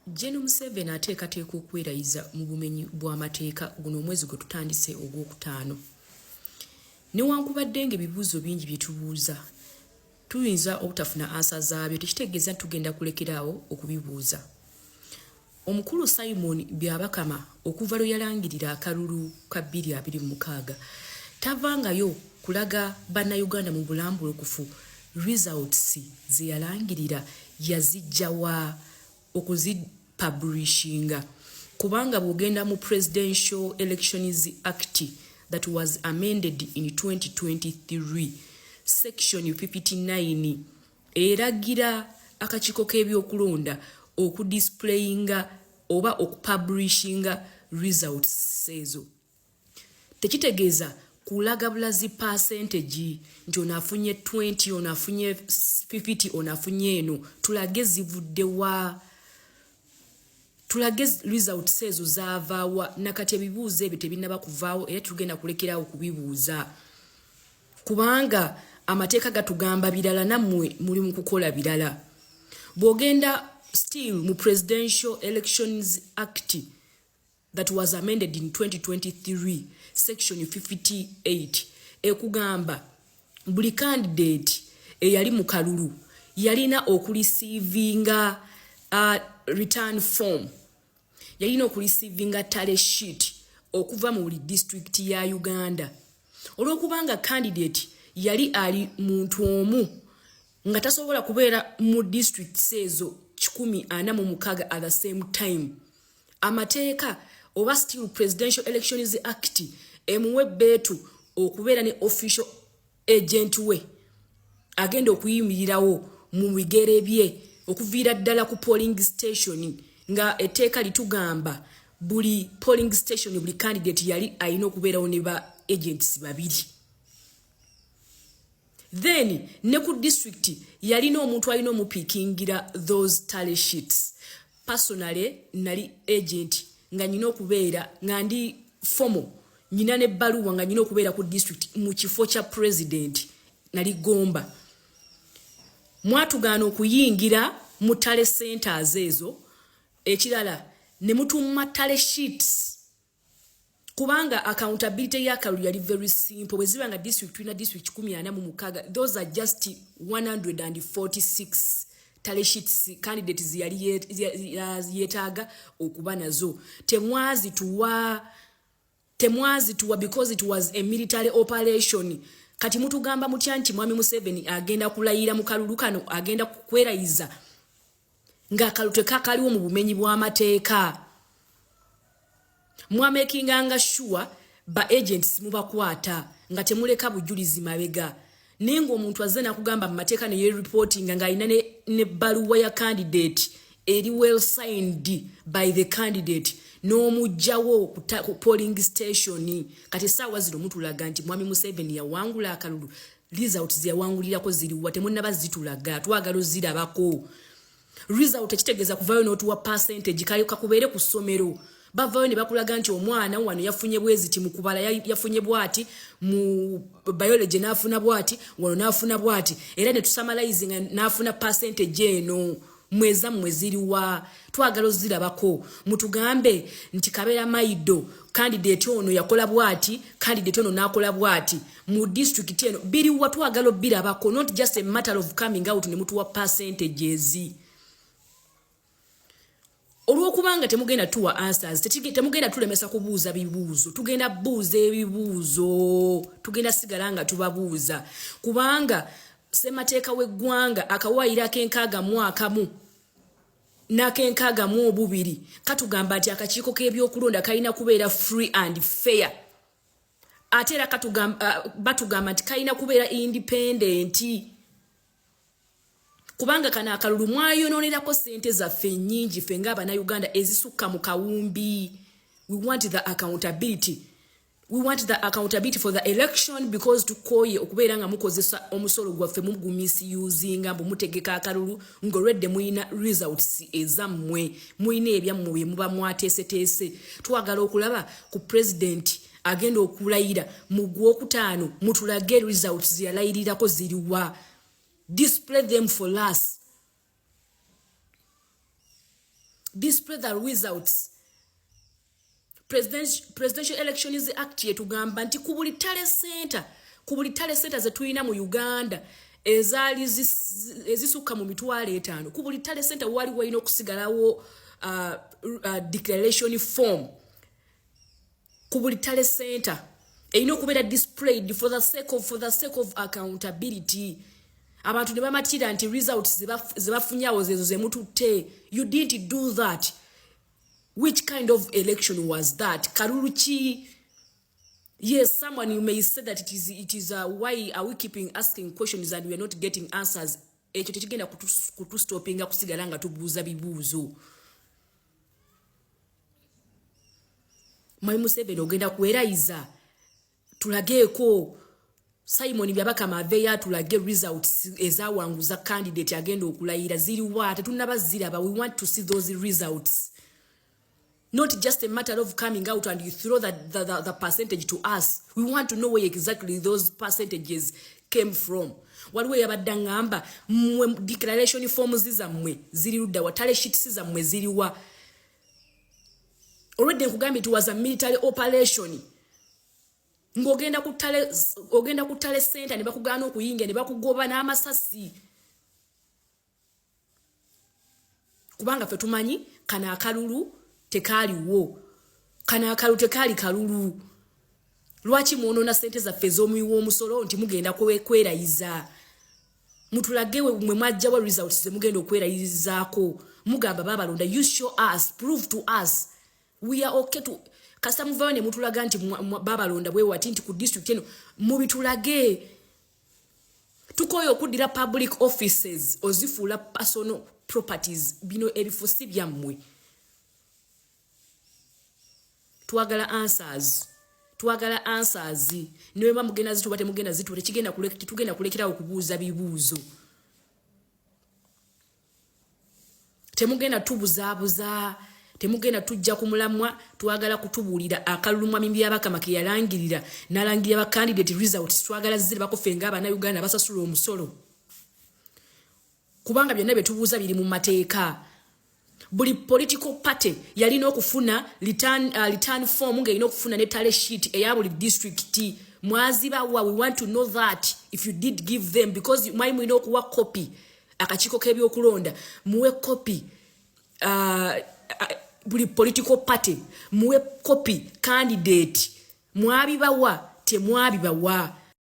Gen Museveni ateekateeka okwerayiza mu bumenyi bw'amateeka guno omwezi gwe tutandise ogwokutaano. Newankubadde ng'ebibuuzo bingi bye tubuuza tuyinza obutafuna ansa zaabyo tekitegeeza nti tugenda kulekeraawo okubibuuza. Omukulu Simon Byabakama okuva lwe yalangirira akalulu ka 2026 tavangayo kulaga Bannayuganda mu bulambulukufu results ze yalangirira yaziggya wa okuzipublishinga kubanga bw'ogenda mu Presidential Elections Act that was amended in 2023 section 59 eragira akakiiko k'ebyokulonda okudisplayinga oba okupublishinga results ezo. Tekitegeeza kulaga bulazi percentage nti ono afunye 20, ono afunye 50, ono afunye eno. Tulage zivudde wa, tulage results ezo zaavaawa. Nakati ebibuuzo ebyo tebinnaba kuvaawo era tugenda kulekerawo kubibuuza kubanga amateeka gatugamba birala, nammwe muli mu kukola birala. Bw'ogenda still mu Presidential Elections Act that was amended in 2023 section 58 ekugamba buli candidate eyali mu kalulu yalina okureceivinga return form, yalina okureceivinga tally sheet okuva mu buli district ya Uganda. Olw'okubanga candidate yali ali muntu omu nga tasobola kubeera mu districts ezo 146 at the same time, amateeka oba still Presidential Elections Act emuwa ebbeetu okubeera ne official agent we agenda okuyimirirawo mu bigere bye okuviira ddala ku polling station, nga etteeka litugamba buli polling station buli candidate yali alina okubeerawo ne ba agents babiri. Then ne ku district yalina omuntu alina omupikingira those tally sheets. Personally nali agent nga nyina okubeera nga ndi formal, nyina nebbaluwa nga nyina okubeera ku district mu kifo kya president. Nali Gomba. Mwatugaana okuyingira mu tally centers ezo. Ekirala ne mutumma tally sheets kubanga accountability y'akalulu yali very simple. Bwe ziba nga district tulina district 146, those are just 146 tally sheets candidates yali yeetaaga okuba nazo. Temwazituwa, temwazituwa because it was a military operation. Kati mutugamba mutya nti mwami Museveni agenda kulayira mu kalulu kano, agenda kwerayiza ng'akalulu tekakaliwo mu bumenyi bw'amateeka? Mwamakinganga sure ba agents mubakwata nga temuleka bujulizi mabega, naye ng'omuntu azze nakugamba mu mateeka ne yereportinga ng'alina nebbaluwa ya candidate eri well signed by the candidate n'omugjawo ku polling station. Kati essaawa zino mutulaga nti mwami Museveni yawangula akalulu. Results zeyawangulirako ziriwa? Temunnaba zitulaga, twagala ozirabako. Result ekitegeeza kuvayo n'otuwa percentage. Kale kakubeere ku ssomero, bavayo ne bakulaga nti omwana wano yafunye bweziti mu kubala, yafunye bwati mu biology, n'afuna bwati wano, n'afuna bwati, era ne tusummarizinga n'afuna percentage eno. Mweza mmwe ziriwa? Twagala ozirabako. Mutugambe nti Kabeera Maido candidate ono yakola bwati, candidate ono n'akola bwati mu district eno. Biriwa? Twagala obirabako, not just a matter of coming out ne mutuwa percentages. Olw'okubanga temugenda tuwa answers, temugenda tulemesa kubuuza bibuuzo. Tugenda buuza ebibuuzo, tugenda sigala nga tubabuuza kubanga ssemateeka w'eggwanga akawaayiro ak'e61 n'ak'e62 katugamba nti akakiiko k'ebyokulonda kalina kubeera free and fair. Ate era batugamba nti kalina kubeera independent kubanga kano akalulu mwayononerako ssente zaffe ennyingi ffe ng'abannayuganda ezisukka mu kawumbi. We want the accountability, we want the accountability for the election because tukooye okubeera nga mukozesa omusolo gwaffe, mugumisusinga mbu mutegeka akalulu ng'olwedde muyina results ezammwe, muyina ebyammwe bye muba mwateeseteese. Twagala okulaba ku president agenda okulayira mu gwokutaano, mutulage results yalayirirako ziriwa. Display them for us. Display the results. Presidential Elections Act yetugamba nti ku buli tally center, ku buli tally center zetulina mu Uganda ezaali ezisukka mu 500,000, ku buli tally center wali walina okusigalawo declaration form. Ku buli tally center erina okubeera displayed for the sake of accountability. Abantu ne bamatira nti results zebafunyawo zezo zemututte. You didn't do that. Which kind of election was that? Kalulu ki? Yes, someone, you may say that it is why are we keeping asking questions and we are not getting answers? Ekyo tekigenda kutustopinga kusigala nga tubuuza bibuuzo. Mwami Museveni, ogenda kwerayiza, tulageeko. Simon Byabakama aveeyo atulage results ezawanguza candidate agenda okulayira ziriwa. Tetunaba ziraba. We want to see those results, not just a matter of coming out and you throw the percentage to us. We want to know where exactly those percentages came from. Waliwo yabadde aŋŋamba, mmwe declaration forms zammwe ziri ludda wa? Tally sheets zammwe ziriwa? Olwedde nkugambye it was a military operation, ng'ogenda ku tally, ogenda ku tally center ne bakugaana okuyingira ne bakugoba n'amasasi, kubanga ffe tumanyi kano akalulu tekaaliwo, kano akalulu tekaali kalulu. Lwaki mwonoona sente zaffe ez'omuwi w'omusolo nti mugenda kwerayiza? Mutulage mwe mwajjawa results zemugenda okwerayizaako. Mugamba babalonda. You show us, prove to us. We are okay to kasita muvayo ne mutulaga nti babalonda bwewati nti ku district eno. Mubitulage. Tukoye okuddira public offices ozifuula personal properties. Bino ebifo si byammwe. Twagala answers, twagala answers. Niweba mugenda zituba, temugenda zituba, tekigenda, tetugenda kulekerawo kubuuza bibuuzo. Temugenda tubuzaabuza, temugenda tujja ku mulamwa. Twagala kutubuulira akalulu mwami Byabakama ke yalangirira n'alangirira ba candidate results. Twagala zirabako ffe ng'Abannayuganda basasula omusolo, kubanga byonna bye tubuuza biri mu mateeka. Buli political party yalina okufuna return form, ng'erina okufuna ne tally sheet eya buli district. Mwazibawa? We want to know that, if you did give them, because mwali mulina okuwa copy akakiiko k'ebyokulonda. Muwe copy buli political party, muwe copy candidate. Mwabibawa? Temwabibawa?